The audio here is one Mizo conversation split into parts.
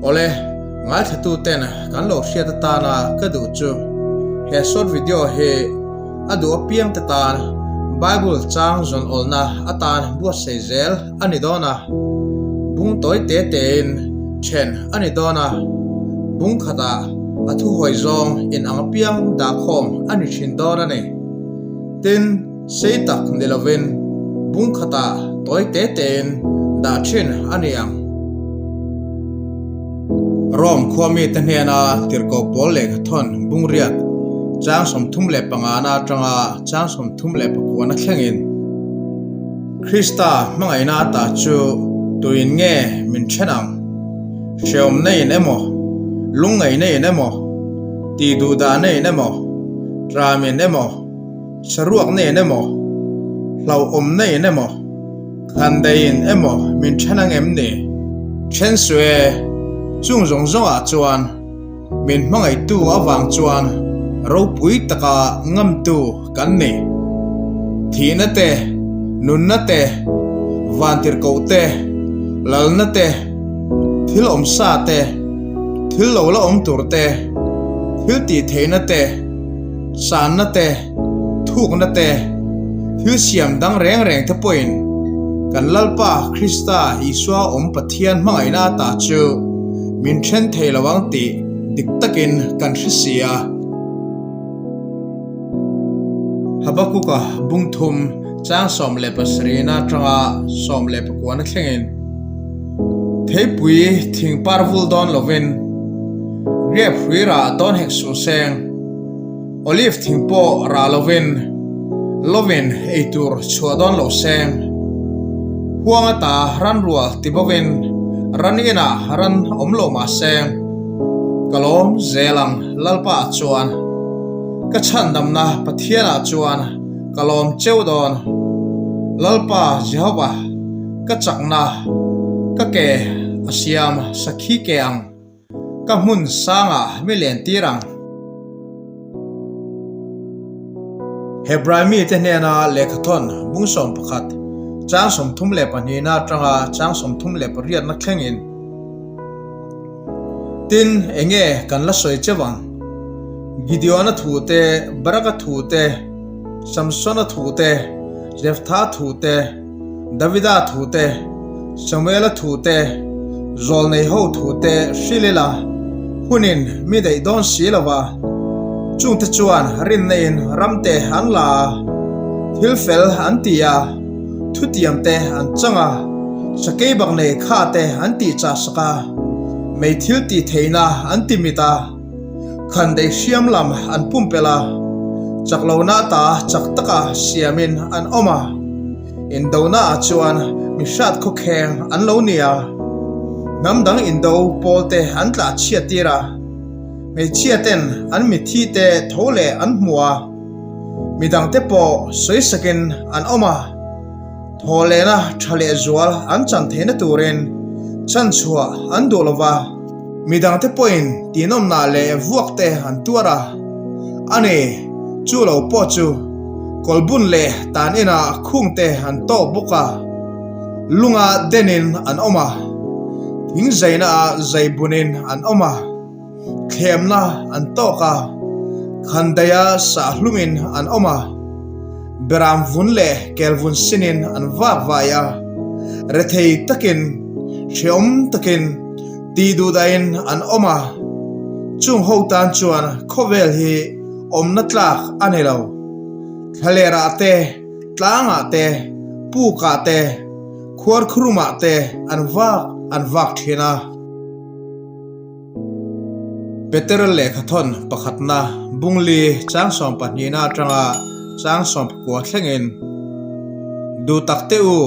Awle, ngaithlatuten kan lo hriat atana ka duh chu he short video hi a duh apiang te tan Bible chang zawn awlna atan buatsaih zel a ni dawn a, bung tawi te tein then a ni dawn a, bung khatah a thuhawi zawng in ang apiang dahkhawm a ni thin dawn a ni. Tin, sei tak ni lovin bung khatah tawi te tein dah thin a ni ang. Rome khua mite hnena tirhkoh pawl lehkhathawn bungriat chang 35 na atanga chang 34 na thlengin Krista hmangaihna ata chu tuin nge min then ang? Hreawmna in emaw, lungngaihna in emaw, tihduhdahna in emaw, tram in emaw, saruakna in emaw, hlauhawmna in emaw, Khandaiin emaw min then ang em ni? Then suh e, chung zawng zawngah chuan min hmangaihtu avang chuan ropui taka ngamtu kan ni. Thihna te, nunna te, vantirhkoh te, lalna te, thil awmsa te, thil lo la awm tur te, thil tihtheihna te, sanna te, thukna te, thil siam dang reng reng te pawhin kan Lalpa Krista Isua awm Pathian hmangaihna ata chu min then thei lo ang tih dik takin kan hre si a. Habakuka bung thum chang 17 atanga 19 thlengin Theipui thing par vul dawn lovin Grape hrui rah dawn hek suh seng. Olive thing pawh rah lovin lovin ei tur chhuah dawn lo seng. Huang ata ran rual ti bawkin ran inah ran awm lo mah seng. Ka lawm zel ang Lalpa ah chuan. Ka chhandamna Pathian ah chuan ka lawm cheu dawn. Lalpa Jehovah ka chakna ka ke a siam sakhi ke ang. Ka hmun sangah mi len tir ang. Hebrai mite hnena lehkhathawn bung 11, chang 32 atanga chang 38 na thlengin, Tin, enge kan la sawi cheu ang? Gideona thu te, Baraka thu te, Samsona thu te, Jeftha thu te, Davida thu te, Samuela thu te, Zawlnei ho thu te hrilh ila, hunin mi daih dawn si lo va, chungte chuan rinna in ram te an la a, thil fel an ti a, thutiam te an chang a, sakei bak nei kha te an tih chah sak a, mei thil tih theihna an ti mit a. Khandaih hriam lam an pumpelh a, chak lohna ata chak taka siamin an awm a, indonaah chuan mi hrat khawkheng an lo ni a, hnam dang indo pawlte an tlah chhiat tir a, hmeichhia ten an mitthi te tho leh an hmu a, midangte pawh sawisakin an awm a. Thawhlehna tha leh zual an chan theihna turin chanchhuah an duh lo va, midangte pawhin tinawmnah leh vuakte an tuar a, a ni, chu lo pawh chu kawlbun leh tan inah khungte an tawk bawk a, lunga denin an awm a, thing zainaah zai bunin an awm a. Thlemna an tawk a, khandaia sah hlumin an awm a, beram vun leh kel vun sinin an vak vai a, rethei takin, hreawm takin, tih duhdahin an awm a, chung ho tan chuan khawvel hi awmna tlak a ni lo. Thlalerah te, tlangah te, pukah te, khuarkhurumah te an vak an vak thin a. Peter lehkhathawn pakhatna bungli chang 12 na atanga chang 19 thlengin duh tak teh u,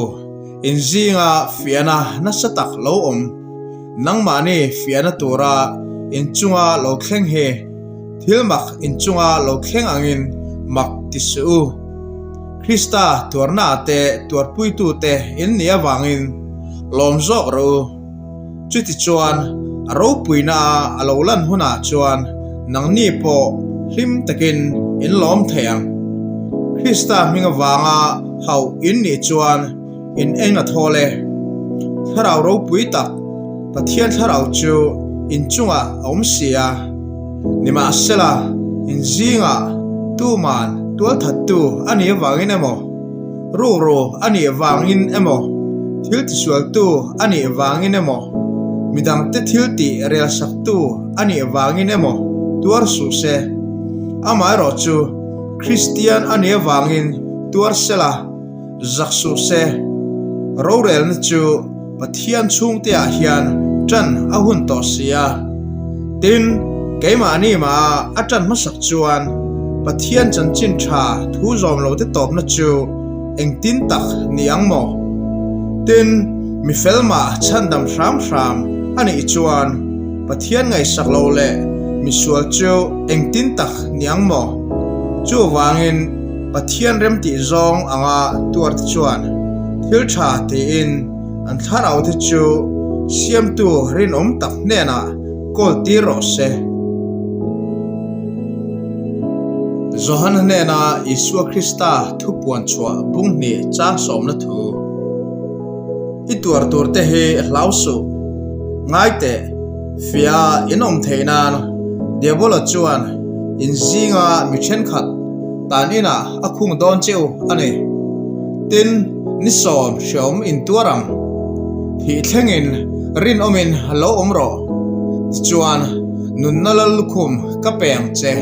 in zinga fiahna nasa tak lo awm, nangmahni fiahna tura in chunga lo thleng hi thil mak in chunga lo thleng angin mak ti suh u. Krista tuarna te tuarpuitute in nih avangin lawm zawk rawh u. Chutichuan, a ropuina a lo lan hunah chuan nangni pawh hlim takin in lawm thei ang. Krista hming avanga hauh in nih chuan in eng a thawl e. Thlarau ropui tak, Pathian Thlarau chu in chungah a awm si a. Nimahsela, in zingah tuman tualthattu a nih avangin emaw, rukru a nih vangin emaw, thil tisualtu a nih vangin emaw, midangte thil tih relsaktu a nih vangin emaw tuar suh se. Amaherawh chu Kristian a nih avangin tuar sela, zak suh se. Rorelna chu Pathian chhungteah hian ṭan a hun tawh si a. Tin, keimahni mah a ṭan hmasak chuan Pathian chanchin ṭha thu zawm lote tawpna chu engtin tak ni ang maw? Tin, mi fel mah chhandam hram hram a nih chuan Pathian ngaihsak lo leh misual chu engtin tak ni ang maw? Chuvangin, Pathian remtih zawng anga tuarte chuan thil tha tiin an thlaraute chu siamtu rinawm tak hnenah kawl tir rawh se. Johana hnena Isua Krista thu puan chhuah bung hnih chang sawmna thu i tuar tur te hi hlau suh. Ngai teh, fiah in awm theih nan Diabola chuan in zinga mi thenkhat tan inah a khung dawn cheu a ni. Tin, ni sawm hreawm intuar ang. Thih thlengin rinawmin lo awm rawh. Tichuan, nunna lal lukhum ka pe ang che.